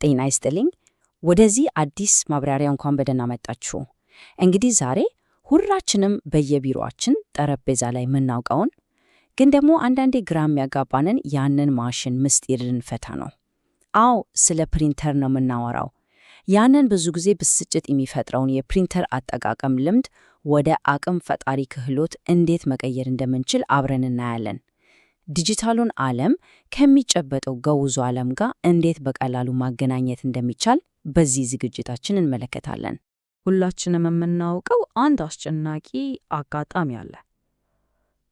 ጤና ይስጥልኝ። ወደዚህ አዲስ ማብራሪያ እንኳን በደህና መጣችሁ። እንግዲህ ዛሬ ሁላችንም በየቢሮአችን ጠረጴዛ ላይ የምናውቀውን ግን ደግሞ አንዳንዴ ግራ የሚያጋባንን ያንን ማሽን ምስጢር ልንፈታ ነው። አዎ፣ ስለ ፕሪንተር ነው የምናወራው። ያንን ብዙ ጊዜ ብስጭት የሚፈጥረውን የፕሪንተር አጠቃቀም ልምድ ወደ አቅም ፈጣሪ ክህሎት እንዴት መቀየር እንደምንችል አብረን እናያለን። ዲጂታሉን ዓለም ከሚጨበጠው ግዑዙ ዓለም ጋር እንዴት በቀላሉ ማገናኘት እንደሚቻል በዚህ ዝግጅታችን እንመለከታለን። ሁላችንም የምናውቀው አንድ አስጨናቂ አጋጣሚ አለ።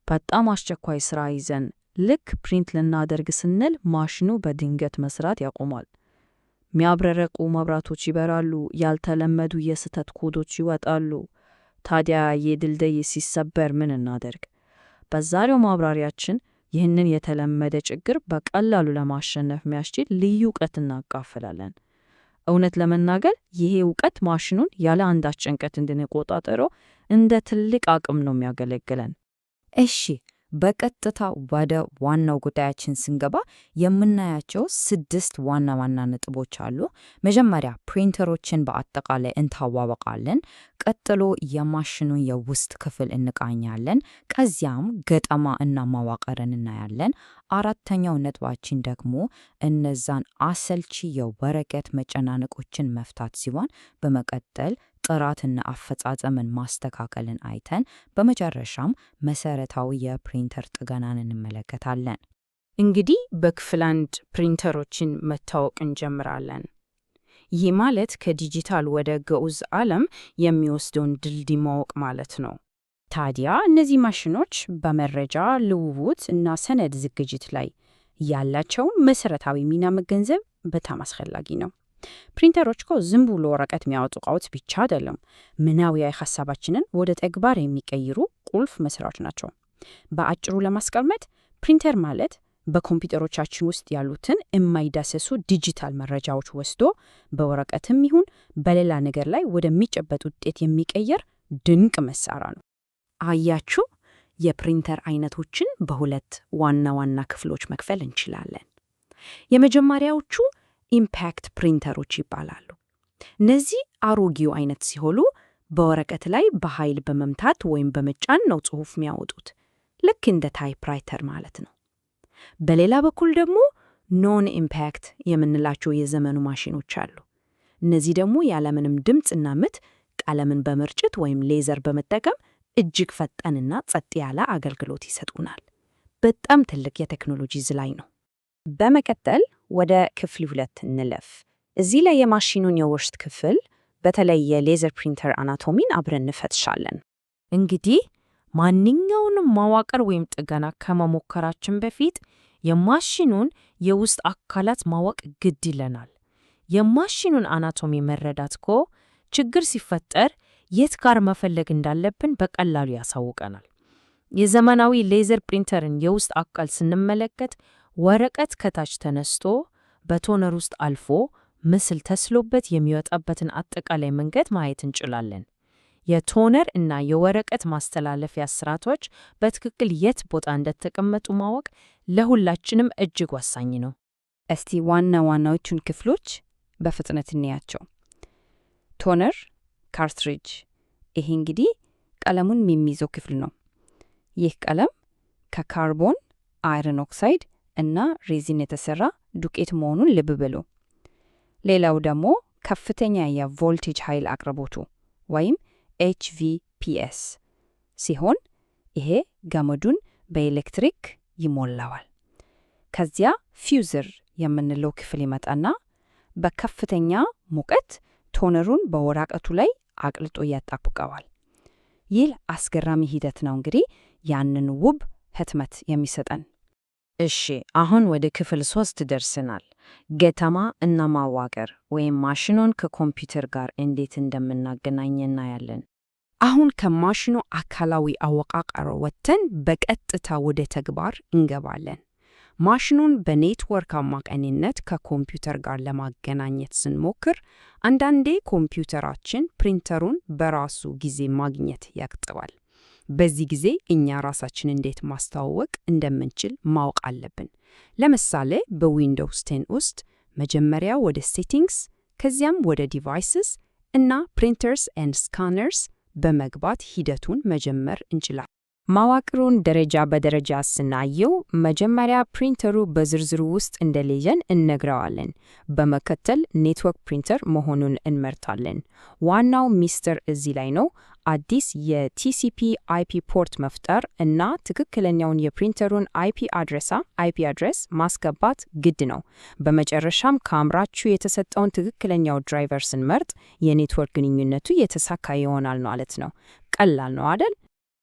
በጣም አስቸኳይ ስራ ይዘን ልክ print ልናደርግ ስንል ማሽኑ በድንገት መስራት ያቆማል። የሚያብረቀርቁ መብራቶች ይበራሉ፣ ያልተለመዱ የስህተት ኮዶች ይወጣሉ። ታዲያ ይህ ድልድይ ሲሰበር ምን እናደርግ? በዛሬው ማብራሪያችን ይህንን የተለመደ ችግር በቀላሉ ለማሸነፍ የሚያስችል ልዩ እውቀት እናካፍላለን። እውነት ለመናገር ይሄ እውቀት ማሽኑን ያለ አንዳች ጭንቀት እንድንቆጣጠረው እንደ ትልቅ አቅም ነው የሚያገለግለን። እሺ፣ በቀጥታ ወደ ዋናው ጉዳያችን ስንገባ የምናያቸው ስድስት ዋና ዋና ነጥቦች አሉ። መጀመሪያ ፕሪንተሮችን በአጠቃላይ እንተዋወቃለን። ቀጥሎ የማሽኑን የውስጥ ክፍል እንቃኛለን። ከዚያም ገጠማ እና ማዋቀርን እናያለን። አራተኛው ነጥባችን ደግሞ እነዛን አሰልቺ የወረቀት መጨናነቆችን መፍታት ሲሆን፣ በመቀጠል ጥራትና አፈጻጸምን ማስተካከልን አይተን በመጨረሻም መሰረታዊ የፕሪንተር ጥገናን እንመለከታለን። እንግዲህ በክፍል አንድ ፕሪንተሮችን መታወቅ እንጀምራለን። ይህ ማለት ከዲጂታል ወደ ግዑዝ ዓለም የሚወስደውን ድልድይ ማወቅ ማለት ነው። ታዲያ እነዚህ ማሽኖች በመረጃ ልውውጥ እና ሰነድ ዝግጅት ላይ ያላቸውን መሰረታዊ ሚና መገንዘብ በጣም አስፈላጊ ነው። ፕሪንተሮች እኮ ዝም ብሎ ወረቀት የሚያወጡ እቃዎች ብቻ አይደለም፣ ምናባዊ ሀሳባችንን ወደ ተግባር የሚቀይሩ ቁልፍ መሳሪያዎች ናቸው። በአጭሩ ለማስቀመጥ ፕሪንተር ማለት በኮምፒውተሮቻችን ውስጥ ያሉትን የማይዳሰሱ ዲጂታል መረጃዎች ወስዶ በወረቀትም ይሁን በሌላ ነገር ላይ ወደሚጨበጥ ውጤት የሚቀየር ድንቅ መሳሪያ ነው። አያችሁ፣ የፕሪንተር አይነቶችን በሁለት ዋና ዋና ክፍሎች መክፈል እንችላለን። የመጀመሪያዎቹ impact ፕሪንተሮች ይባላሉ። እነዚህ አሮጌው አይነት ሲሆኑ በወረቀት ላይ በኃይል በመምታት ወይም በመጫን ነው ጽሑፍ የሚያወጡት። ልክ እንደ typewriter ማለት ነው። በሌላ በኩል ደግሞ non impact የምንላቸው የዘመኑ ማሽኖች አሉ። እነዚህ ደግሞ ያለምንም ድምፅና ምት ቀለምን በመርጨት ወይም ሌዘር በመጠቀም እጅግ ፈጣንና ጸጥ ያለ አገልግሎት ይሰጡናል። በጣም ትልቅ የቴክኖሎጂ ዝላይ ነው። በመቀጠል ወደ ክፍል ሁለት እንለፍ። እዚህ ላይ የማሽኑን የውስጥ ክፍል፣ በተለይ የሌዘር ፕሪንተር anatomy ን አብረን እንፈትሻለን። እንግዲህ ማንኛውንም ማዋቀር ወይም ጥገና ከመሞከራችን በፊት የማሽኑን የውስጥ አካላት ማወቅ ግድ ይለናል። የማሽኑን anatomy መረዳት እኮ ችግር ሲፈጠር የት ጋር መፈለግ እንዳለብን በቀላሉ ያሳውቀናል። የዘመናዊ ሌዘር ፕሪንተርን የውስጥ አካል ስንመለከት ወረቀት ከታች ተነስቶ በ toner ውስጥ አልፎ ምስል ተስሎበት የሚወጣበትን አጠቃላይ መንገድ ማየት እንችላለን። የ toner እና የወረቀት ማስተላለፊያ ስርዓቶች በትክክል የት ቦታ እንደተቀመጡ ማወቅ ለሁላችንም እጅግ ወሳኝ ነው። እስቲ ዋና ዋናዎቹን ክፍሎች በፍጥነት እንያቸው። Toner cartridge፣ ይሄ እንግዲህ ቀለሙን የሚይዘው ክፍል ነው። ይህ ቀለም ከካርቦን፣ iron oxide እና resin የተሰራ ዱቄት መሆኑን ልብ በሉ። ሌላው ደግሞ ከፍተኛ የቮልቴጅ ኃይል አቅርቦቱ ወይም HVPS ሲሆን ይሄ ገመዱን በኤሌክትሪክ ይሞላዋል። ከዚያ fuser የምንለው ክፍል ይመጣና በከፍተኛ ሙቀት toner ኡን በወረቀቱ ላይ አቅልጦ ያጣብቀዋል። ይህ አስገራሚ ሂደት ነው እንግዲህ ያንን ውብ ህትመት የሚሰጠን። እሺ፣ አሁን ወደ ክፍል ሶስት ደርሰናል። ገጠማ እና ማዋቀር ወይም ማሽኑን ከኮምፒውተር ጋር እንዴት እንደምናገናኝ እናያለን። አሁን ከማሽኑ አካላዊ አወቃቀር ወጥተን በቀጥታ ወደ ተግባር እንገባለን። ማሽኑን በኔትወርክ አማካኝነት ከኮምፒውተር ጋር ለማገናኘት ስንሞክር አንዳንዴ ኮምፒውተራችን ፕሪንተሩን በራሱ ጊዜ ማግኘት ያቅተዋል። በዚህ ጊዜ እኛ ራሳችን እንዴት ማስተዋወቅ እንደምንችል ማወቅ አለብን። ለምሳሌ በ Windows 10 ውስጥ መጀመሪያ ወደ Settings፣ ከዚያም ወደ Devices እና Printers and Scanners በመግባት ሂደቱን መጀመር እንችላለን። መዋቅሩን ደረጃ በደረጃ ስናየው መጀመሪያ ፕሪንተሩ በዝርዝሩ ውስጥ እንደሌለን እንነግረዋለን። በመከተል network printer መሆኑን እንመርጣለን። ዋናው ሚስጥር እዚህ ላይ ነው። አዲስ የ TCP/IP port መፍጠር እና ትክክለኛውን የፕሪንተሩን IP address ማስገባት ግድ ነው። በመጨረሻም ከአምራቹ የተሰጠውን ትክክለኛው driver ስንመርጥ የኔትወርክ ግንኙነቱ የተሳካ ይሆናል ማለት ነው። ቀላል ነው አደል?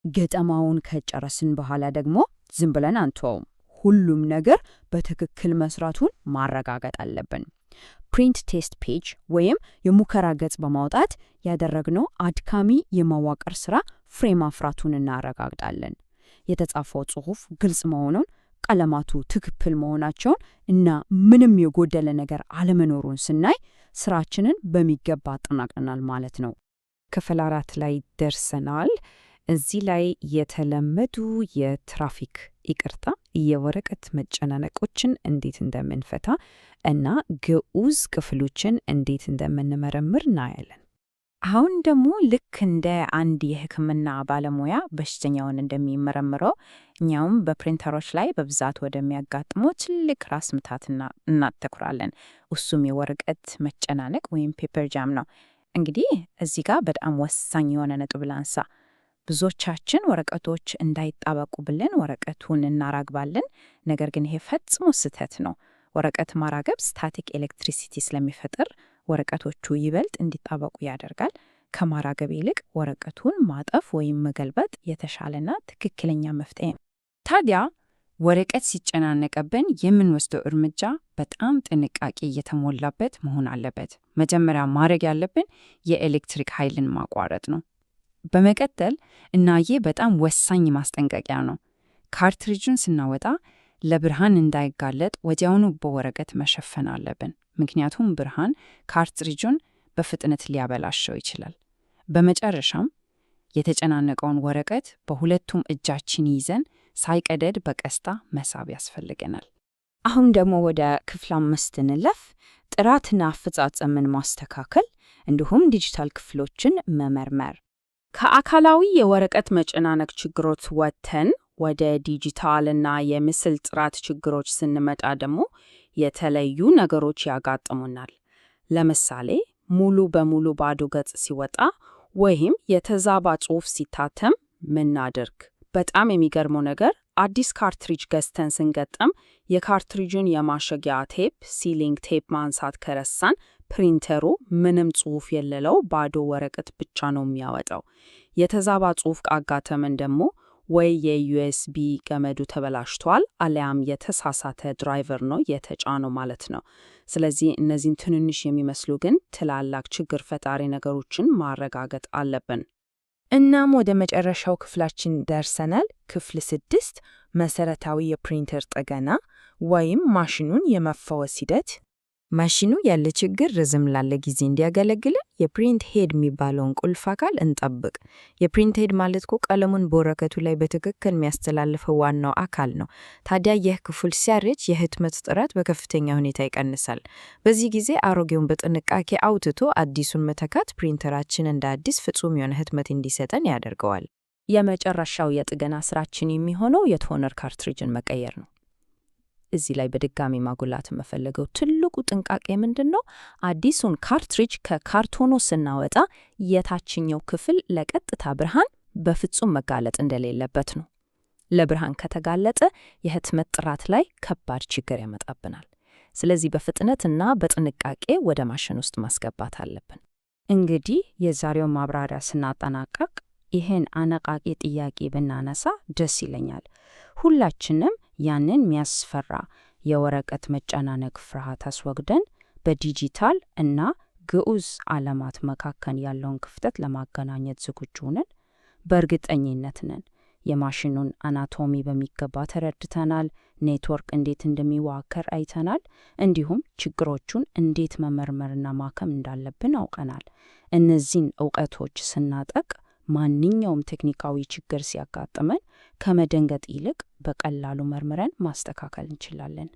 ገጠማውን ከጨረስን በኋላ ደግሞ ዝም ብለን አንተወውም። ሁሉም ነገር በትክክል መስራቱን ማረጋገጥ አለብን። Print test page ወይም የሙከራ ገጽ በማውጣት ያደረግነው አድካሚ የማዋቀር ስራ ፍሬ ማፍራቱን እናረጋግጣለን። የተጻፈው ጽሑፍ ግልጽ መሆኑን፣ ቀለማቱ ትክክል መሆናቸውን እና ምንም የጎደለ ነገር አለመኖሩን ስናይ ስራችንን በሚገባ አጠናቅቀናል ማለት ነው። ክፍል 4 ላይ ደርሰናል። እዚህ ላይ የተለመዱ የትራፊክ ይቅርታ፣ የወረቀት መጨናነቆችን እንዴት እንደምንፈታ እና ግዑዝ ክፍሎችን እንዴት እንደምንመረምር እናያለን። አሁን ደግሞ ልክ እንደ አንድ የሕክምና ባለሙያ በሽተኛውን እንደሚመረምረው እኛውም በፕሪንተሮች ላይ በብዛት ወደሚያጋጥመው ትልቅ ራስ ምታት እናተኩራለን። እሱም የወረቀት መጨናነቅ ወይም paper jam ነው። እንግዲህ እዚህ ጋር በጣም ወሳኝ የሆነ ነጥብ ላንሳ። ብዙዎቻችን ወረቀቶች እንዳይጣበቁ ብለን ወረቀቱን እናራግባለን። ነገር ግን ይሄ ፈጽሞ ስህተት ነው። ወረቀት ማራገብ static electricity ስለሚፈጥር ወረቀቶቹ ይበልጥ እንዲጣበቁ ያደርጋል። ከማራገብ ይልቅ ወረቀቱን ማጠፍ ወይም መገልበጥ የተሻለና ትክክለኛ መፍትሄ ነው። ታዲያ ወረቀት ሲጨናነቅብን የምንወስደው እርምጃ በጣም ጥንቃቄ የተሞላበት መሆን አለበት። መጀመሪያ ማድረግ ያለብን የኤሌክትሪክ ኃይልን ማቋረጥ ነው። በመቀጠል እና ይህ በጣም ወሳኝ ማስጠንቀቂያ ነው፣ cartridge ኡን ስናወጣ ለብርሃን እንዳይጋለጥ ወዲያውኑ በወረቀት መሸፈን አለብን። ምክንያቱም ብርሃን cartridge ኡን በፍጥነት ሊያበላሸው ይችላል። በመጨረሻም የተጨናነቀውን ወረቀት በሁለቱም እጃችን ይዘን ሳይቀደድ በቀስታ መሳብ ያስፈልገናል። አሁን ደግሞ ወደ ክፍል 5 እንለፍ። ጥራትና አፈጻጸምን ማስተካከል እንዲሁም ዲጂታል ክፍሎችን መመርመር። ከአካላዊ የወረቀት መጨናነቅ ችግሮች ወጥተን ወደ ዲጂታልና የምስል ጥራት ችግሮች ስንመጣ ደግሞ የተለዩ ነገሮች ያጋጥሙናል። ለምሳሌ ሙሉ በሙሉ ባዶ ገጽ ሲወጣ ወይም የተዛባ ጽሑፍ ሲታተም ምን እናድርግ? በጣም የሚገርመው ነገር አዲስ cartridge ገዝተን ስንገጥም የ cartridge ኡን የማሸጊያ ቴፕ sealing tape ማንሳት ከረሳን ፕሪንተሩ ምንም ጽሑፍ የሌለው ባዶ ወረቀት ብቻ ነው የሚያወጣው። የተዛባ ጽሑፍ ካጋጠመን ደግሞ ወይ የ USB ገመዱ ተበላሽቷል አሊያም የተሳሳተ driver ነው የተጫነው ማለት ነው። ስለዚህ እነዚህን ትንንሽ የሚመስሉ ግን ትላልቅ ችግር ፈጣሪ ነገሮችን ማረጋገጥ አለብን። እናም ወደ መጨረሻው ክፍላችን ደርሰናል። ክፍል 6፣ መሰረታዊ የፕሪንተር ጥገና ወይም ማሽኑን የመፈወስ ሂደት። ማሽኑ ያለ ችግር ረዘም ላለ ጊዜ እንዲያገለግለን የ print head የሚባለውን ቁልፍ አካል እንጠብቅ። የ print head ማለት እኮ ቀለሙን በወረቀቱ ላይ በትክክል የሚያስተላልፈው ዋናው አካል ነው። ታዲያ ይህ ክፍል ሲያረጅ የህትመት ጥራት በከፍተኛ ሁኔታ ይቀንሳል። በዚህ ጊዜ አሮጌውን በጥንቃቄ አውጥቶ አዲሱን መተካት ፕሪንተራችን እንደ አዲስ ፍጹም የሆነ ህትመት እንዲሰጠን ያደርገዋል። የመጨረሻው የጥገና ስራችን የሚሆነው የ toner cartridge ን መቀየር ነው። እዚህ ላይ በድጋሚ ማጉላት የምፈልገው ትልቁ ጥንቃቄ ምንድን ነው? አዲሱን cartridge ከካርቶኑ ስናወጣ የታችኛው ክፍል ለቀጥታ ብርሃን በፍጹም መጋለጥ እንደሌለበት ነው። ለብርሃን ከተጋለጠ የህትመት ጥራት ላይ ከባድ ችግር ያመጣብናል። ስለዚህ በፍጥነትና በጥንቃቄ ወደ ማሽን ውስጥ ማስገባት አለብን። እንግዲህ የዛሬው ማብራሪያ ስናጠናቀቅ ይህን አነቃቂ ጥያቄ ብናነሳ ደስ ይለኛል። ሁላችንም ያንን የሚያስፈራ የወረቀት መጨናነቅ ፍርሃት አስወግደን በዲጂታል እና ግዑዝ ዓለማት መካከል ያለውን ክፍተት ለማገናኘት ዝግጁ ነን? በእርግጠኝነት ነን። የማሽኑን anatomy በሚገባ ተረድተናል። ኔትወርክ እንዴት እንደሚዋከር አይተናል። እንዲሁም ችግሮቹን እንዴት መመርመርና ማከም እንዳለብን አውቀናል። እነዚህን እውቀቶች ስናጠቅ ማንኛውም ቴክኒካዊ ችግር ሲያጋጥመን ከመደንገጥ ይልቅ በቀላሉ መርምረን ማስተካከል እንችላለን።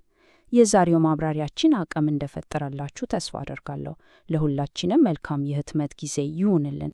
የዛሬው ማብራሪያችን አቅም እንደፈጠረላችሁ ተስፋ አደርጋለሁ። ለሁላችንም መልካም የህትመት ጊዜ ይሁንልን።